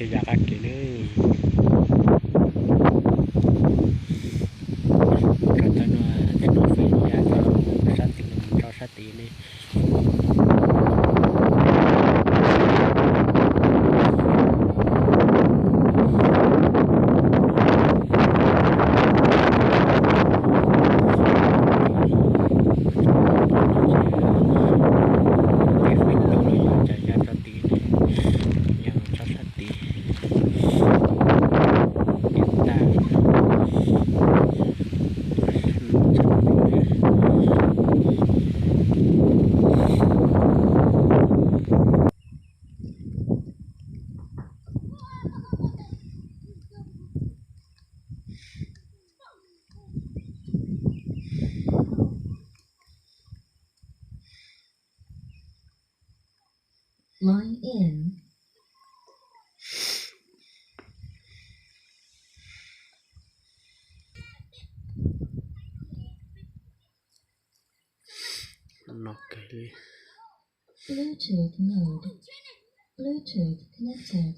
Ces yog qab kev ne, tso tau no, tej no fais ya tso sab tid no mus tso sab tid ne. Tej fais tau los yog cas ya tso tid ne, yog tso sab tid. Ib tag. Line in. No kawg li. Bluetooth mode. Bluetooth connected.